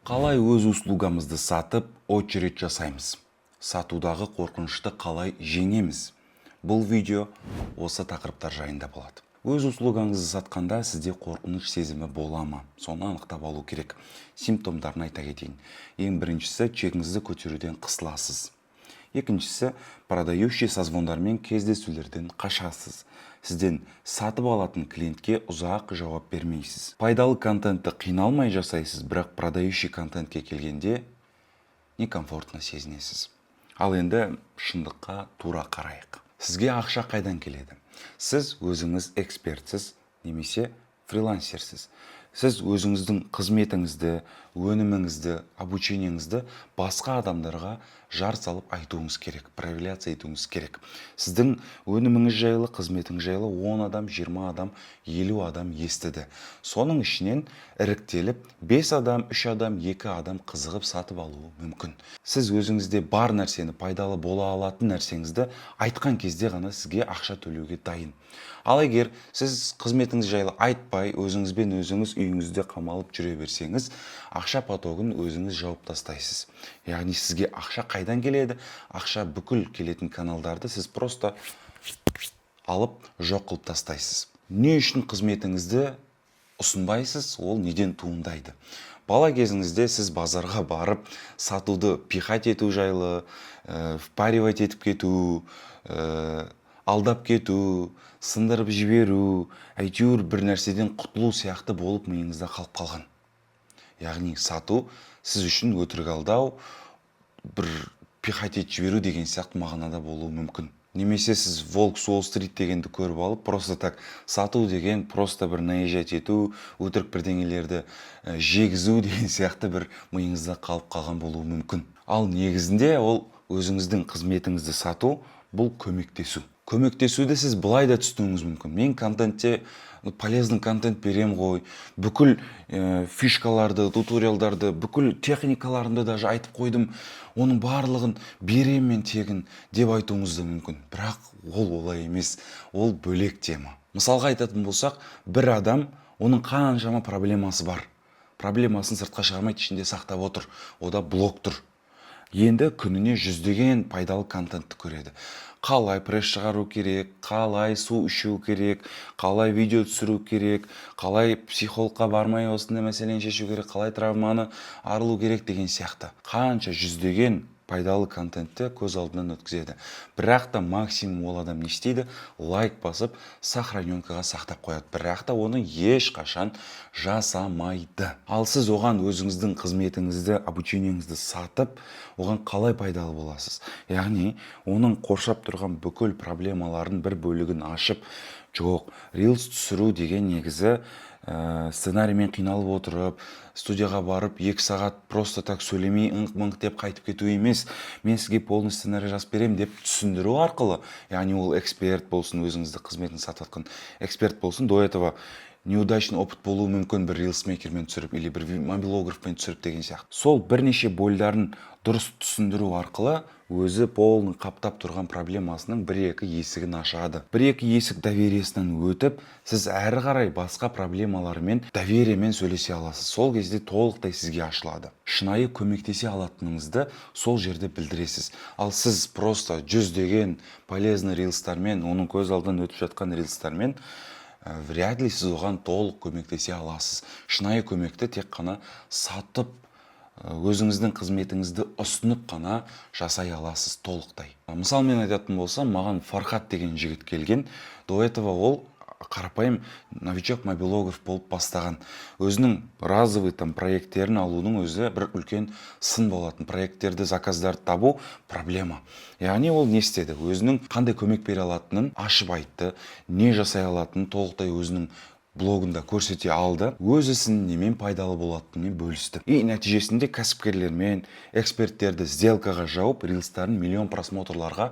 Қалай өз услугамызды сатып, очередь жасаймыз? Сатудағы қорқынышты қалай жеңеміз? Бұл видео осы тақырыптар жайында болады. Өз услугаңызды сатқанда сізде қорқыныш сезімі бола ма, соны анықтап алу керек. Симптомдарын айта кетейін. Ең біріншісі: чегіңізді көтеруден қысыласыз. Екіншісі: продающий созвондармен кездесулерден қашасыз, сізден сатып алатын клиентке ұзақ жауап бермейсіз. Пайдалы контентті қиналмай жасайсыз, бірақ продающий контентке келгенде некомфортно сезінесіз. Ал енді шындыққа тура қарайық. Сізге ақша қайдан келеді? Сіз өзіңіз экспертсіз немесе фрилансерсіз. Сіз өзіңіздің қызметіңізді, өніміңізді, обучениеңізді басқа адамдарға жар салып айтуыңыз керек, проявляция етуіңіз керек. Сіздің өніміңіз жайлы, қызметіңіз жайлы 10 адам, 20 адам, 50 адам естіді. Соның ішінен іріктеліп 5 адам, 3 адам, 2 адам қызығып сатып алуы мүмкін. Сіз өзіңізде бар нәрсені, пайдалы бола алатын нәрсеңізді айтқан кезде ғана сізге ақша төлеуге дайын. Ал егер сіз қызметіңіз жайлы айтпай, өзіңізбен өзіңіз үйіңізде қамалып жүре берсеңіз, ақша потогын өзіңіз жауып тастайсыз. Яғни сізге ақша қайдан келеді? Ақша бүкіл келетін каналдарды сіз просто алып, жоқ қылып тастайсыз. Не үшін қызметіңізді ұсынбайсыз? Ол неден туындайды? Бала кезіңізде сіз базарға барып сатуды пихать ету жайлы, впаривать етіп кету, алдап кету, сындырып жіберу, әйтеуір бір нәрседен құтылу сияқты болып миыңызда қалып қалған. Яғни сату сіз үшін өтірік алдау, бір пихать етіп жіберу деген сияқты мағынада болуы мүмкін. Немесе сіз «Волк с Уолл-стрит» дегенді көріп алып, просто так сату деген просто бір наезжать ету, өтірік бірдеңелерді жегізу деген сияқты бір миыңызда қалып қалған болуы мүмкін. Ал негізінде ол өзіңіздің қызметіңізді сату — бұл көмектесу. Көмектесуді сіз былай да түсінуіңіз мүмкін: мен контентте, ну, полезный контент берем ғой, бүкіл фишкаларды, туториалдарды, бүкіл техникаларымды даже айтып қойдым, оның барлығын берем мен тегін деп айтуыңыз да мүмкін. Бірақ ол олай емес, ол бөлек тема. Мысалға айтатын болсақ, бір адам, оның қаншама проблемасы бар, проблемасын сыртқа шығармайды, ішінде сақтап отыр, онда блок тұр. Енді күніне жүздеген пайдалы контентті көреді: қалай пресс шығару керек, қалай су ішу керек, қалай видео түсіру керек, қалай психологқа бармай осындай мәселені шешу керек, қалай травманы арылу керек деген сияқты. Қанша жүздеген пайдалы контентті көз алдынан өткізеді. Бірақ та максимум ол адам не істейді? Лайк басып, сохраненкаға сақтап қояды, бірақ та оны ешқашан жасамайды. Ал сіз оған өзіңіздің қызметіңізді, обучениеңізді сатып, оған қалай пайдалы боласыз? Яғни оның қоршап тұрған бүкіл проблемалардың бір бөлігін ашып, жоқ, рилс түсіру деген негізі сценариймен қиналып отырып, студияға барып, 2 сағат просто так сөйлемей, ыңқ мыңқ деп қайтып кету емес, мен сізге полный сценарий жазып беремін деп түсіндіру арқылы. Яғни ол эксперт болсын, өзіңізді қызметін сатып жатқан эксперт болсын, до этого неудачный опыт болуы мүмкін, бір рилсмейкермен түсіріп или бір мобилографпен түсіріп деген сияқты. Сол бірнеше больдарын дұрыс түсіндіру арқылы өзі полный қаптап тұрған проблемасының бір екі есігін ашады. Бір екі есік довериесінен өтіп, сіз әрі қарай басқа проблемалармен довериемен сөйлесе аласыз. Сол кезде толықтай сізге ашылады, шынайы көмектесе алатыныңызды сол жерде білдіресіз. Ал сіз просто жүздеген полезный рилстармен, оның көз алдынан өтіп жатқан рилстармен вряд ли сіз оған толық көмектесе аласыз. Шынайы көмекті тек қана сатып, өзіңіздің қызметіңізді ұсынып қана жасай аласыз толықтай. Мысалы, мен айтатын болсам, маған Фархат деген жігіт келген. До этого ол қарапайым новичок мобилограф болып бастаған. Өзінің разовый там проекттерін алудың өзі бір үлкен сын болатын, проекттерді, заказдарды табу проблема. Яғни ол не істеді? Өзінің қандай көмек бере алатынын ашып айтты, не жасай алатынын толықтай өзінің блогында көрсете алды, өз ісінің немен пайдалы болатынымен бөлісті. И нәтижесінде кәсіпкерлермен, эксперттерді сделкаға жауып, рилстарын миллион просмотрларға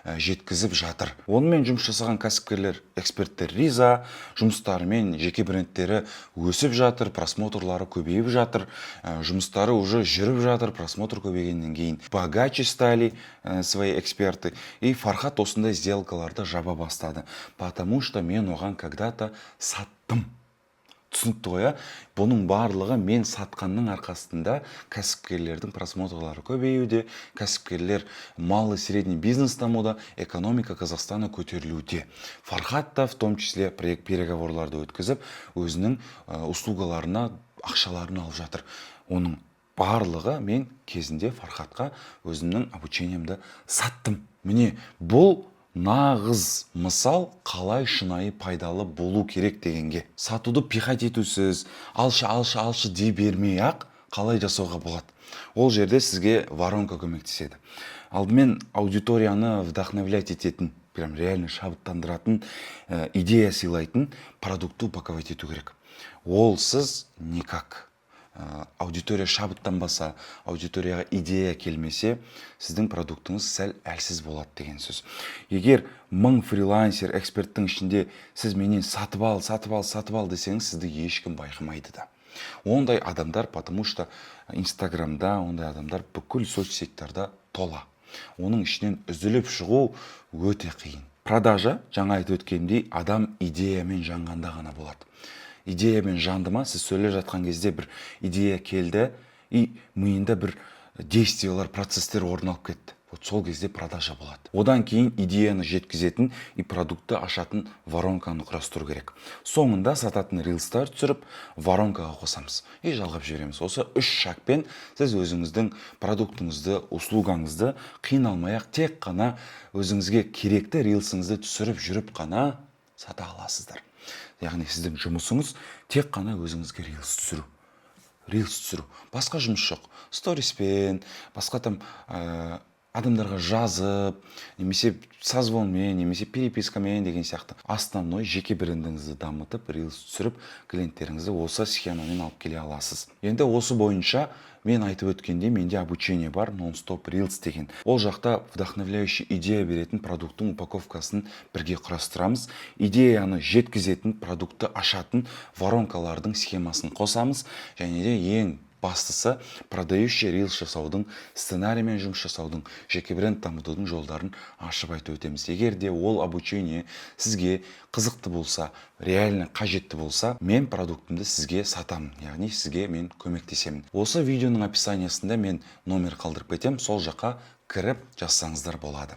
жеткізіп жатыр. Онымен жұмыс жасаған кәсіпкерлер, эксперттер риза жұмыстарымен, жеке брендтері өсіп жатыр, просмотрлары көбейіп жатыр, жұмыстары уже жүріп жатыр. Просмотр көбейгеннен кейін богаче стали свои эксперты. И Фархат осындай сделкаларды жаба бастады, потому что мен оған когда-то саттым. Түсінікті ғой, иә? Бұның барлығы мен сатқанның арқасында кәсіпкерлердің просмотрлары көбеюде, кәсіпкерлер, малый, средний бизнес дамуда, экономика Казахстана көтерілуде. Фархат та в том числе переговорларды өткізіп, өзінің услугаларына ақшаларын алып жатыр. Оның барлығы мен кезінде Фархатқа өзімнің обучениемді саттым. Міне, бұл нағыз мысал, қалай шынайы пайдалы болу керек дегенге. Сатуды пихать етусіз, алшы, алшы, алшы дей бермей ақ қалай жасауға болады? Ол жерде сізге воронка көмектеседі. Алдымен аудиторияны вдохновлять ететін, прям реально шабыттандыратын, идея сыйлайтын продуктты упаковать ету керек. Олсыз никак. Аудитория шабыттанбаса, аудиторияға идея келмесе, сіздің продуктыңыз сәл әлсіз болады деген сөз. Егер 1000 фрилансер, эксперттің ішінде сіз менен сатып ал, сатып ал, сатып ал десеңіз, сізді ешкім байқамайды да. Ондай адамдар, потому что Инстаграмда ондай адамдар бүкіл соцсетьтарда тола. Оның ішінен үзіліп шығу өте қиын. Продажа, жаңа айтып өткенімдей, адам идеямен жанғанда ғана болады. Идеямен жанды ма, сіз сөйлеп жатқан кезде бір идея келді и миында бір действиялар, процесстер орын алып кетті, вот сол кезде продажа болады. Одан кейін идеяны жеткізетін и продуктты ашатын воронканы құрастыру керек. Соңында сататын рилстар түсіріп, воронкаға қосамыз и жалғап жібереміз. Осы үш шагпен сіз өзіңіздің продуктыңызды, услугаңызды қиналмай ақ, тек қана өзіңізге керекті рилсіңізді түсіріп жүріп қана сата аласыздар. Яғни сіздің жұмысыңыз тек қана өзіңізге рилс түсіру, рилс түсіру, басқа жұмыс жоқ. Сториспен, басқа там адамдарға жазып немесе созвонмен, немесе перепискамен деген сияқты. Основной жеке брендіңізді дамытып, рилс түсіріп, клиенттеріңізді осы схемамен алып келе аласыз. Енді осы бойынша мен айтып өткендей, менде обучение бар, нон стоп рилс деген. Ол жақта вдохновляющий идея беретін продукттың упаковкасын бірге құрастырамыз, идеяны жеткізетін, продуктты ашатын воронкалардың схемасын қосамыз және де ең бастысы продающий рилс жасаудың, сценариймен жұмыс жасаудың, жеке бренд дамытудың жолдарын ашып айтып өтеміз. Егер де ол обучение сізге қызықты болса, реально қажетті болса, мен продуктымды сізге сатамын, яғни сізге мен көмектесемін. Осы видеоның описаниясында мен номер қалдырып кетемін, сол жаққа кіріп жазсаңыздар болады.